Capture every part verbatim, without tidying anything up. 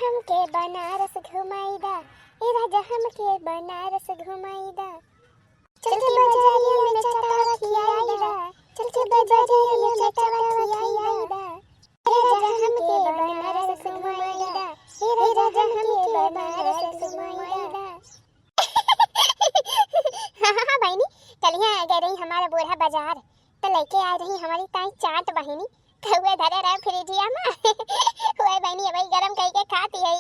हमके बनारस घुमाई दा, ए राजा हमके बनारस घुमाई दा। चल के बजरिया में चटवा खियाई दा, चल के बजरिया में चटवा खियाई दा। ए राजा हमके बनारस घुमाई दा, ए राजा हमके बनारस घुमाई दा। हाँ, हाँ, हाँ, बहिनी, कलिया गए रही हमारा बूढ़ा बाजार, तो लेके आए रही हमारी ताई चाट बहिनी, तो उहे धरे रहे फ्रिजिया में। उहे बहिनी, अबही गरम कई के खाती है।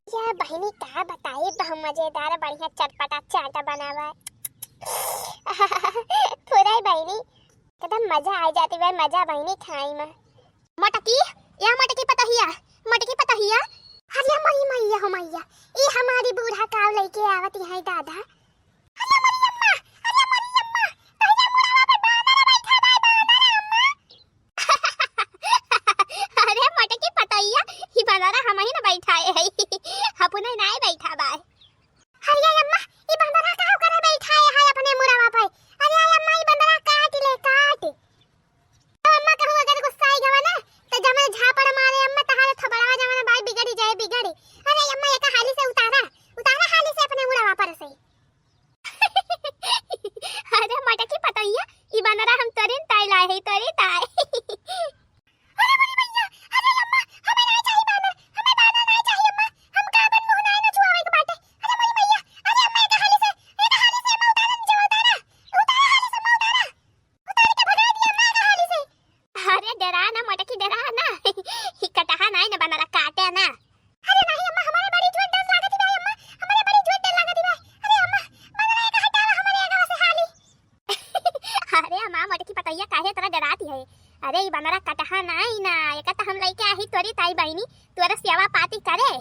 या बहिनी, का बताई, बहुत मजेदार, बढ़िया चटपटा चाट बनावा। फुराई बहिनी, एकदम मजा आ जाती बा, मजा बहिनी खाई में। मोटकी, या मोटकी पतहिया, मोटकी पतहिया। अरे मोरी मैया हो मैया, ई हमारी बूढ़ा काव लेके आवत है दादा। अरे मोरी अम्मा, अरे मोरी अम्मा, तोहरे मुड़वा पे बानर बैठा बा, बानर अम्मा। अरे मोटकी पतहिया, ई बानर हमही न बैठाए है, अपने नाय बैठा बा। अरे अम्मा, ई बानर का करे बैठाए है अपने मुड़वा पे? अरे अम्मा, ई बानर काट ले, काट। तो अम्मा कहूँ अगर गुस्सा आई गवा ना, तो जमे झापड़ मारे अम्मा, तहारे थोबड़वा जमे ना बाई बिगड़ी जाए, बिगड़ी। अरे अम्मा, एका हाली से उतारा, उतारा हाली से अपने मुड़वा पर से। अरे मोटकी पतहिया, ई बानरा हम तोरे ताई लाए है, तोरे ताई। अरे मोरी मैया, अरे अम्मा, हमें ना चाहिए बानर, हमें बानर ना चाहिए अम्मा, हम का अपन मुंह ना छुआवे के बाटे। अरे मोरी मैया, अरे अम्मा, एका हाली से, एका हाली से अम्मा उतारा, नीचे उतारा, उतारा हाली से अम्मा, उतारा। उतार के भगा दिया अम्मा का हाली से। अरे डरा ना मोटकी, डरा ना। ही कटहा नाई ना, बनरा काटे ना। अरे नहीं अम्मा, हमारे बड़ी जोर डर लागत बा अम्मा, हमारे बड़ी जोर डर लागत बा। अरे अम्मा, बनरा का हटावा हमारे आगे से हाली। अरे अम्मा मोटकी पतैया काहे तरह डराती है? अरे ई बनरा कटहा नाई ना, एका तो हम लइके आही तोरी ताई बहिनी, तोरे सेवा पाती करे।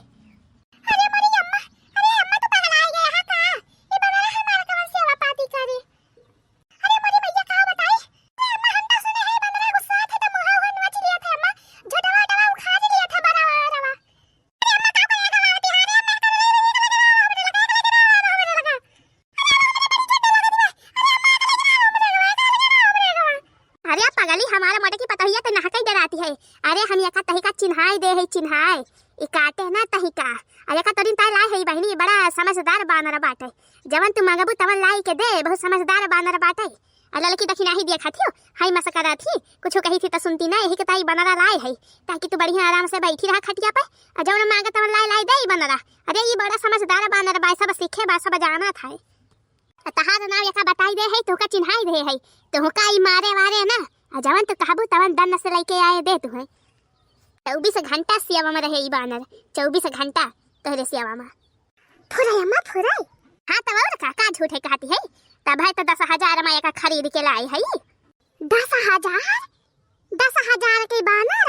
अरे मोरी अम्मा, अरे अम्मा तू पगला गया है का? ई बनरा हमारे कवन सेवा पाती करे? अरे मोरी मैया, का बताई? ए अम्मा, हम तो सुने हैं, बनरा गुस्सा थे तो मुहा उहा नोच लिया था अम्मा, झोटवा ओटवा उखाड़ लिया था बड़ा बड़ा। अरे अम्मा, का करे गवा तिहारे अम्मा, का करे गवा, का करे गवा, का करे गवा। अरे अम्मा, अरे बड़ी जोर डर लागत बा। अरे अम्मा, का करे गवा, का करे गवा, का करे गवा। अरे पगली, हमारा मोटकी पतोहिया तो नहकई डराती है। अरे हम एका तहिका चिन्हाई दे है, चिन्हाई। ई काटे ना तहिका। अरे एका तोरिन ताई लाए है बहिनी, बड़ा समझदार बानर बाटे। जवन तू मंगबू तवन लाई के दे, बहुत समझदार बानर बाटे। आ ललकी देखी नाही देखत हियो, हाय मस्करा थी, कुछ कही थी त सुनती ना, यही के ताई बनरा लाए है, ताकि तू बढ़िया आराम से बैठी रहा खटिया पे, आ जवन मांगे तवन लाई लाई दे ई बनरा। अरे ई बड़ा समझदार बानर बा, सब सीखे बा, सब जानत है। आ तहार नाव एका बताई दे है, तोहका चिन्हाई दे है, तोहका ई मारे वारे ना, आ जवन तू कहबू तवन दन्न से लइके आए दे तू है। चउबीस घंटा सेवा में रहे ई बानर, चउबीस घंटा तोहरे सेवा में। फुराई अम्मा, फुराई। हाँ, तब और का, का झूठे कहती है? तब है तो दस हजार में एका खरीद के लाई है। दस हजार? दस हजार के बानर?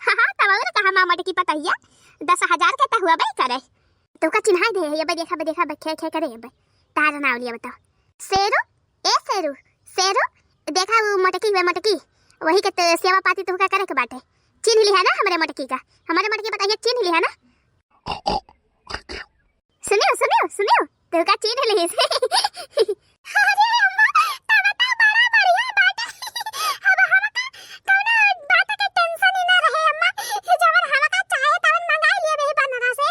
हाँ, हाँ, तब और का, हमार मोटकी पतैया, दस हजार के तो हुआ बे करे। तोहका चिन्हाई दे है, ये बे देखा, बे देखा, बे खे, खे करे, बे। तार नाव लिया बताओ। शेरू, ए शेरू, शेरू, देखा वो मोटकी हुए मोटकी, वही के ते सेवा पाती तोहका करे के बाटे। चिन्ह लिहा ना हमरे मोटकी का, हमरे मोटकी पतैया चिन्ह लिहा ना। सुनियो, सुनियो, सुनियो, तोहका चिन्ह लिहिस। अरे अम्मा, तब तो बड़ा बढ़िया बाटे। अब हमका कौनो बात के tension ही ना रहे अम्मा, जवन हमका चाहे तवन मंगाई लिए बे बनरा से।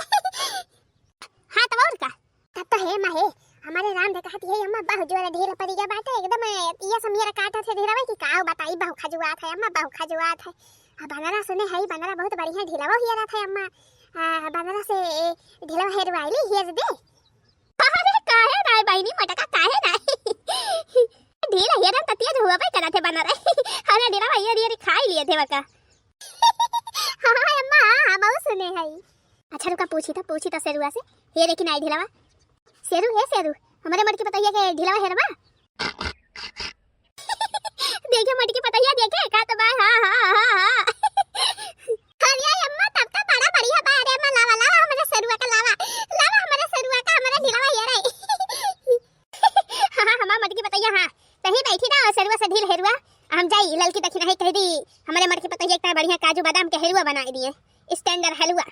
हाँ, तब और का? तब तो हे माहे, हमारे राम दे कहती है अम्मा, बहुत जोर ढील पड़ी गया बाटे, एकदम ये समियर काटा थे ढीलवा की काव बताई, बहु खजुआत है अम्मा, बहु खजुआत है। अब बनरा सुने है, बनरा बहुत बढ़िया ढीलवा हियरा था अम्मा। आ, बनरा से ए, ढीलवा हेरवाइली, हेर दे। अरे काहे ना बहिनी, मटका काहे ना? ढील हेरन त तेज हुआ भाई करा थे बनरा। अरे ढीलवा हेर हेर खाई लिए थे वका। हाँ, हाँ, अम्मा, हाँ, हाँ, बहुत सुने है। अच्छा रुका, पूछी था, पूछी था शेरुआ से। हेरे कि नाई ढिलवा? शेरू, हे शेरू, हमरे मोटकी पतोहिया के ढिलवा हेरवा? देखे मोटकी पतोहिया, देखे, का तो बा, हाँ, हाँ, हाँ, हाँ। अरे अम्मा, तब तो बड़ा बढ़िया बा। अरे अम्मा, लावा, लावा, हमरे शेरुआ का लावा, लावा, हमरे शेरुआ का, हमरे ढिलवा हेरे। हाँ, हाँ, हमार मोटकी पतोहिया, हाँ। तहीं बैठी ना, शेरुआ से ढील हेरुआ। हम जाई, ललकी दखिनही कह दी, हमरे मोटकी पतोहिया एक ठा बढ़िया काजू बादाम के हेरुआ बनाई दिए, standard हलुआ।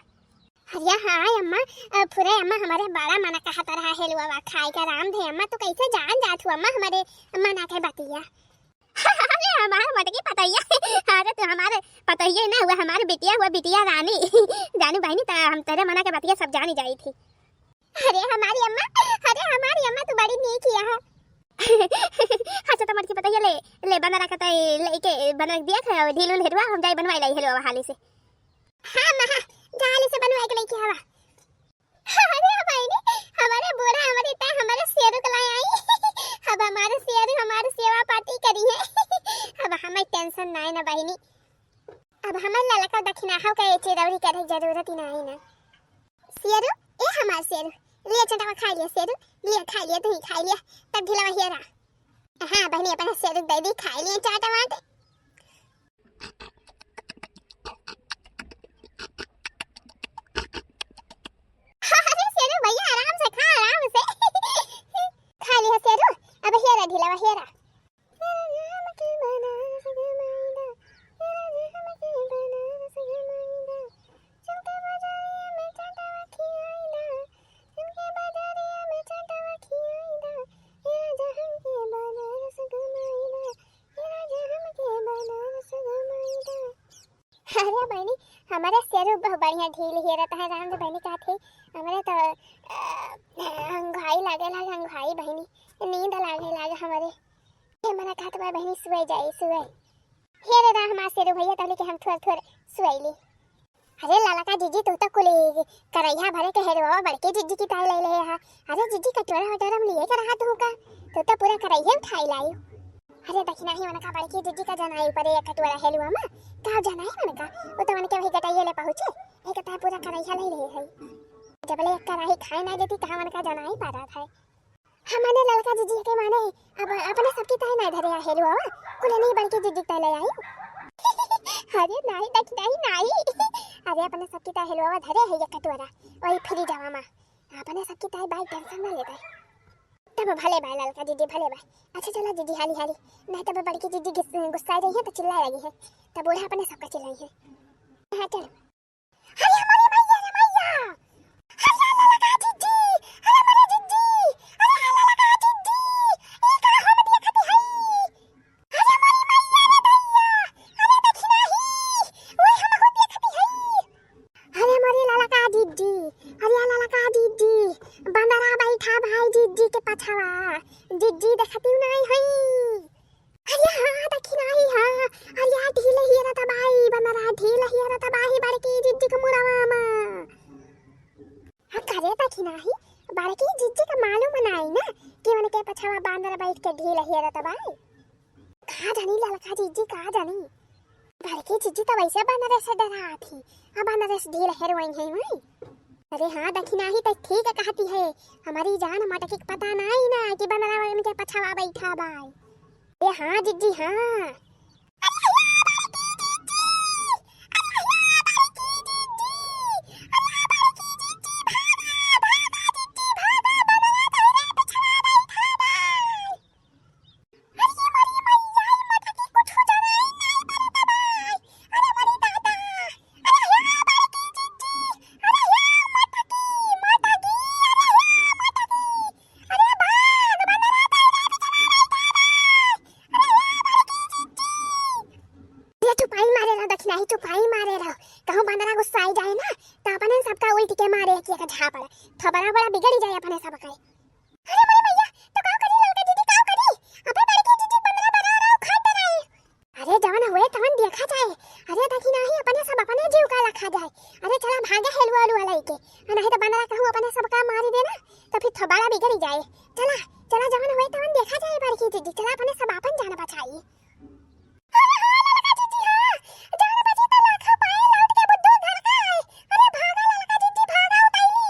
अरे हाँ अम्मा, अ, फुरे अम्मा, हमरे बड़ा मन कहत रहा हेलुआ वा खाए का। राम धे अम्मा, तू कैसे जान जात हू अम्मा हमरे मना के बतिया? अरे हमार मोटकी पतोहिया, अरे तू हमार पतोहिया ना हुआ, हमार बिटिया हुआ, बिटिया रानी। जानू बहिनी, त हम तोरे मना के बतिया सब जानी जाई थी। अरे हमारी अम्मा, अरे हमारी अम्मा, तू बड़ी नीक हिया है। अच्छा, त मोटकी पतोहिया ले, ले बनरा का तई लेके बनरा दिया खाए, ढील उल हेरुआ, हम जाई बनवाई लाई हेरुआ हाली से। हाँ माँ, जा हाली से बनवाई के लेके आवा। अरे बहिनी, हमारे बूढ़ा हमारे तय हमारे शेरू के लाए आई। अब हमारे शेरू हमारे सेवा पाती करी है। अब हमें tension ना है ना बहिनी। अब हमारे ललका दखिनाहा का ये चिरौरी करे जरूरत ही ना है ना। शेरू, ए हमारे शेरू, लिया चटवा खा लिया शेरू, लिया खा लिया, तू ही खा लिया, तब ढीला वही रहा। हाँ बहिनी, अपने शेरू दे दी, खा लिया चाटवा। अरे शेरू भैया, आराम से खा, आराम से। खा लिया शेरू, अब हेरा ढीलवा, हेरा। अरे बहिनी, हमारे शेरू बहुत बढ़िया ढील हेरत है, राम जी बहिनी कहत है, हमारे तो, अ, अंघाई लागे लागे, अंघाई बहिनी, नींद लागे लागे हमारे। ये मना कहत बा बहिनी, सुए जाई, सुए। हेरे दा हमार शेरू भैया, तहले के हम थोर थोर सुए ली। अरे ललका जिज्जी, तू तो कुली करैया भरे के हेरुआ बड़के जिज्जी की ताई ले ले हा। अरे जिज्जी, कटोरा वटोरा में लिए के रहा तू का, तू तो पूरा करैया उठाई लाई। अरे दखिनाही उनका बड़की जिज्जी का जनाई परे एक कटोरा हेलुआ में, का जनाई उनका, वो तो उनके वही गटैये ले पहुँचे, एक तो पूरा करैया ले ले है। जबले एक कराही खाए ना देती, कहाँ उनका जनाई पा रहा था। हमने ललका जिज्जी के माने अब अपने सबकी ताई ना धरे आ हेलुआ, कुल नहीं बड़की जिज्जी ताई ले आई। अरे नाई दखिनाही नाई, अरे अपने सबकी ताई हेलुआ धरे है एक कटोरा, वही फ्रिजवा में, अपने सबकी ताई बाई tension ना लेता है। तब भले बाय ललका जिज्जी, भले बाय। अच्छा चला जिज्जी, हाली हाली, नहीं तब बड़की जिज्जी गुस-, गुस्सा जाई है तो चिल्लाए लगी है, तब बूढ़ा अपने सबका चिल्लाई है। हाँ चल। अरे हमारी मैया रे मैया, अरे ललका जिज्जी, अरे हमारी जिज्जी, अरे ललका जिज्जी, ई का हम देखती हई। अरे मोरी मैया रे दैया, अरे दखिनाही, ओए हमहू देखती हई। अरे मोरी ललका जिज्जी, अरे ललका जिज्जी, बंदरा बैठा भाई जिज्जी के पछवा, जिज्जी देखती नहीं हई। अरे हाँ दखिनाही हाँ, अरे ढील हेरत बाई, बंदरा ढील हेरत बाई, बड़की जिज्जी के मुड़वा मा। हाँ, करे दखिनाही, बड़की जिज्जी का मालूम नाई ना कि उनके पछवा बांदर बैठ के ढील हेरत बाई। का जानी ललका जिज्जी, का जानी। बड़की जिज्जी तो वैसे बांदर से डरा थी, अब बांदर से ढील हेरवाई है वही। अरे हाँ दखिनाही, तो ठीक कहती है, हमारी जान मटकी के पता नाई ना कि बांदर उनके पछवा बैठा बाई। ए हाँ जिज्जी हाँ। अरे भाग, बंदरा तो इधर पीछे भाग रहा था। अरे यार, बड़की जिज्जी। अरे यार, बड़की जिज्जी। ये चुपाई मारे रहो, दखिनाही चुपाई मारे रहो। कहूँ बंदरा गुस्साई जाए ना, तो अपने सबका उल्टी के मारे एक एक झापड़। थोबड़ा बड़ा बिगड़ी जाए अपने सबके। अरे मोरी मैया, तो का करी ललका दीदी, का करी? अबे बड़की जिज्जी बंदरा बड़ा रहो, खाए डराए। अरे जवन हुए तवन देखा जाए। अरे दखिनाही अपने सब अपने जीव का लखा जाए। अरे चला भागे हेलुआ उलुआ लइके। आ नहीं तो बंदरा कहूँ अपने सब का मारी देना, तो फिर थोबाड़ा बिगड़ी जाए। चला, चला जवन हुए तवन देखा जाए बड़की जिज्जी। चला अपने सब अपन जान बचाई। अरे हाँ ललका जिज्जी हाँ, जान बची तो लाखा पाए लौट के बुद्धू घर का आए। अरे भागा ललका जिज्जी भागा उतैली।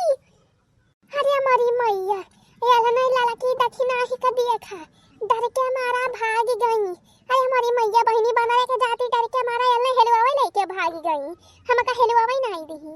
अरे मोरी मैया, ये अलनई ललकी दखिनाही का देखा, डर के मारा भाग गई। अरे मोरी मैया, बहिनी बंदरे के जाती डर के मारा एले हेलुआवे लेके भाग गई, हमका हेलुआवे नहीं दिही।